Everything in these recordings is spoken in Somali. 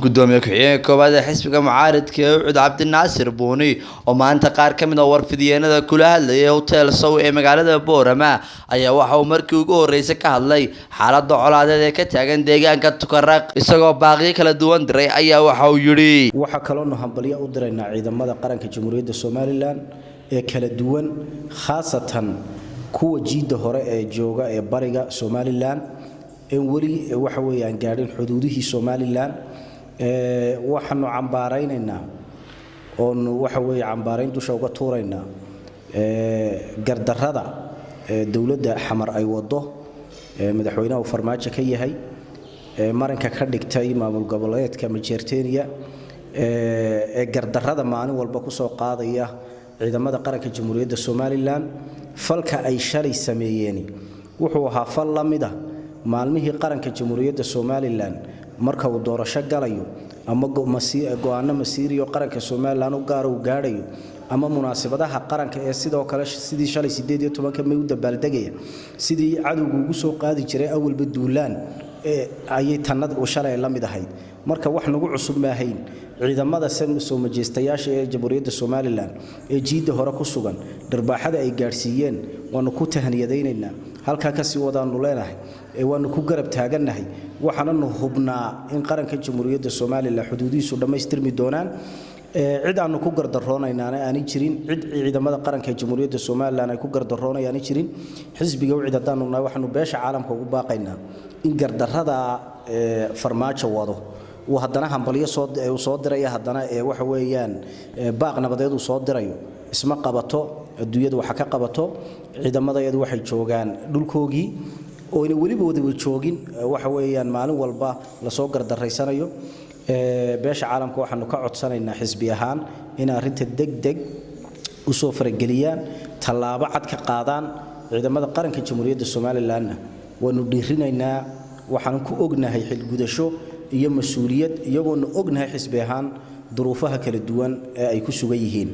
Gudoomiye ku-xigeenka koowaad ee xisbiga mucaaridka ee UCID, Cabdinaasir Buuni, oo maanta qaar ka mid ah warfidyeennada kula hadlayay Hotel Sow ee magaalada Boorama, ayaa waxa uu markii ugu horeysay ka hadlay xaaladda colaadeed ee ka taagan deegaanka Tukaraq, isagoo baaqiyo kala duwan diray. Ayaa waxa uu yidhi: Waxaa kaloonu hambalyo u diraynaa ciidamada qaranka Jamhuuriyadda Somaliland ee kala duwan, khaasatan kuwa jiidda hore ee jooga ee bariga Somaliland en weli waxa weeyaan gaadhin xuduudihii Somaliland. Waxaanu cambaaraynaynaa oonu waxa weeye cambaarayn dusha uga tuuraynaa gardarrada dowladda Xamar ay wado, madaxweynaha uu Farmaajo ka yahay, marinka ka dhigtay maamul goboleedka Majeerteniya, ee gardarrada maalin walba kusoo qaadaya ciidamada qaranka Jamhuuriyadda Somaliland. Falka ay shalay sameeyeeni wuxuu ahaa fal la mid ah maalmihii qaranka Jamhuuriyadda Somaliland marka uu doorasho galayo ama go-aano masiiriyo qaranka Somaliland u gaara uu gaadhayo ama munaasabadaha qaranka ee sidoo kale sidii shalay 18-ka May u dabaaldegaya, sidii cadowgu ugu soo qaadi jiray awalba duulaan ayay tannad shalay la mid ahayd. Marka wax nagu cusub maahayn. Ciidamada soo majeestayaasha ee Jamhuuriyadda Somaliland ee jiidda hore ku sugan dharbaaxada ay gaadhsiiyeen waanu ku tahniyadaynaynaa, halkaa kasii wadaanu leenahay, waanu ku garab taagannahay. Waxaananu hubnaa in qaranka Jamhuuriyadda Somaliland xuduudihiisu dhammaystirmi doonaan, cid aanu ku gardaroonaynana aanay jirin, cid ciidamada qaranka Jamhuuriyadda Somaliland ay ku gardaroonayaanay jirin. Xisbiga UCID haddaanu nahay, waxaanu beesha caalamka ugu baaqaynaa in gardarrada Farmaajo wado uu haddana hambalyo soo soo diraya, haddana waxa weeyaan baaq nabadeed uu soo dirayo, isma qabato. Adduunyadu waxa ka qabato. Ciidamadayadu waxay joogaan dhulkoogii oyna weliba wadaba joogin, waxa weeyaan maalin walba lasoo gardaraysanayo. Beesha caalamka waxaanu ka codsanaynaa xisbi ahaan in arrinta degdeg usoo farageliyaan, tallaabo cad ka qaadaan. Ciidamada qaranka Jamhuuriyadda Somalilandna waanu dhiirinaynaa, waxaanu ku ognahay xilgudasho iyo mas-uuliyad, iyagoonu ognahay xisbi ahaan duruufaha kala duwan ee ay ku sugan yihiin.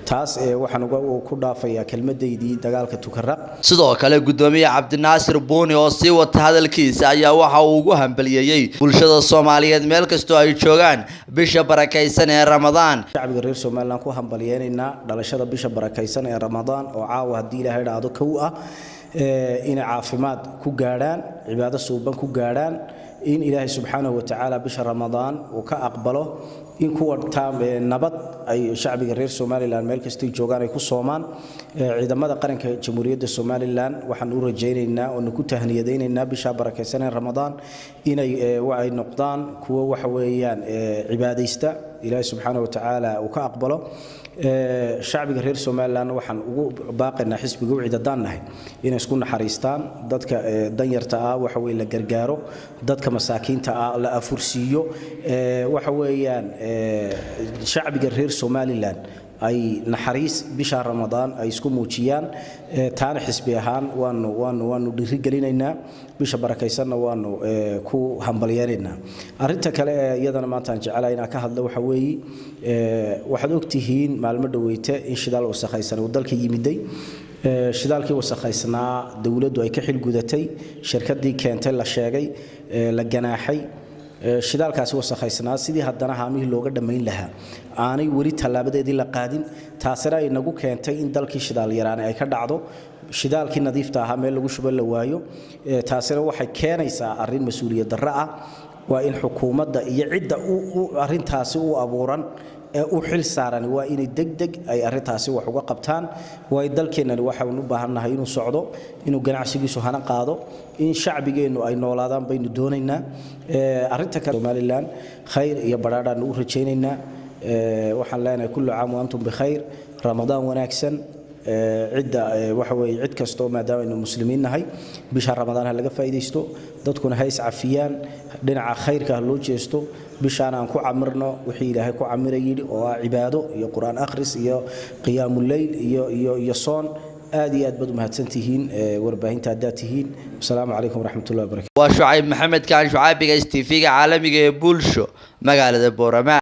Taas waxaan ku dhaafayaa kelmadaydii dagaalka Tukaraq. Sidoo kale, gudoomiye Cabdinaasir Buuni oo sii wata hadalkiisa ayaa waxa uu ugu hambaliyeeyey bulshada Soomaaliyeed meel kastoo ay joogaan bisha barakaysan ee Ramadaan. Shacbiga reer Somaliland ku hambaliyeynaynaa dhalashada bisha barakaysan ee Ramadaan oo caawa, haddii Ilaahay dhaado, kow ah, inay caafimaad ku gaadhaan, cibaado suuban ku gaadhaan, in Ilaahay subxaanahu watacaala bisha Ramadaan uu ka aqbalo, in kuwa nabad ay shacbiga reer Somaliland meel kastay joogaan ay ku soomaan. Ciidamada qaranka Jamhuuriyadda Somaliland waxaan u rajaynaynaa oonu ku tahniyadaynaynaa bisha barakaysan ee Ramadaan inay ay noqdaan kuwo waxa weeyaan cibaadaysta, Ilaahay subxaanahu watacaala uu ka aqbalo. Shacbiga reer Somaliland waxaan ugu baaqaynaa, xisbiga UCID haddaan nahay, inay isku naxariistaan, dadka danyarta ah waxa weye la gargaaro, dadka masaakiinta ah la afursiiyo, waxa weeyaan shacbiga reer Somaliland ay naxariis bisha Ramadaan ay isku muujiyaan. Taana xisbi ahaan waanu dhiirigelinaynaa, bisha barakaysanna waanu ku hambalyeynaynaa. Arrinta kale ee iyadana maanta aan jecelahay inaan ka hadlo waxa weeye, waxaad ogtihiin maalmo dhaweyte in shidaal wasakhaysan uu dalka yimiday. Shidaalkii wasakhaysnaa dowladdu ay ka xilgudatay, shirkadii keentay la sheegay, la ganaaxay. Shidaalkaasi wasakhaysnaa sidii haddana haamihii looga dhammayn lahaa aanay weli tallaabadeedii la qaadin, taasina ay nagu keentay in dalkii shidaal yaraani ay ka dhacdo, shidaalkii nadiifta ahaa meel lagu shubo la waayo. Taasina waxay keenaysaa arrin mas-uuliyad darro ah. Waa in xukuumadda iyo cidda arrintaasi u abuuran ee u xil saaran waa inay degdeg ay arrintaasi wax uga qabtaan, waayo dalkeennani waxaanu u baahannahay inuu socdo, inuu ganacsigiisu hana qaado, in shacbigeennu ay noolaadaan baynu doonaynaa. Arrinta kale, Somaliland khayr iyo badhaadhaanu u rajaynaynaa. Waxaan leenahay kullu caam wa antum bikhayr, Ramadaan wanaagsan. Cidda waxa weeye cid kastoo, maadaama aynu muslimiin nahay, bisha Ramadaan ha laga faa'iidaysto, dadkuna ha is cafiyaan, dhinaca khayrka ha loo jeesto, bishaan aan ku camirno wixii Ilaahay ku camira yidhi oo ah cibaado iyo Qur-aan akhris iyo qiyaamuleyl iyo soon. Aad iyo aad baad umahadsan tihiin warbaahinta haddaad tihiin. Wasalaamu calaykum waraxmatullahi wabarakatu. Waa Shucayb Maxamed Kaan, Shucaabiga TV-ga caalamiga ee Bulsho, magaalada Boorama.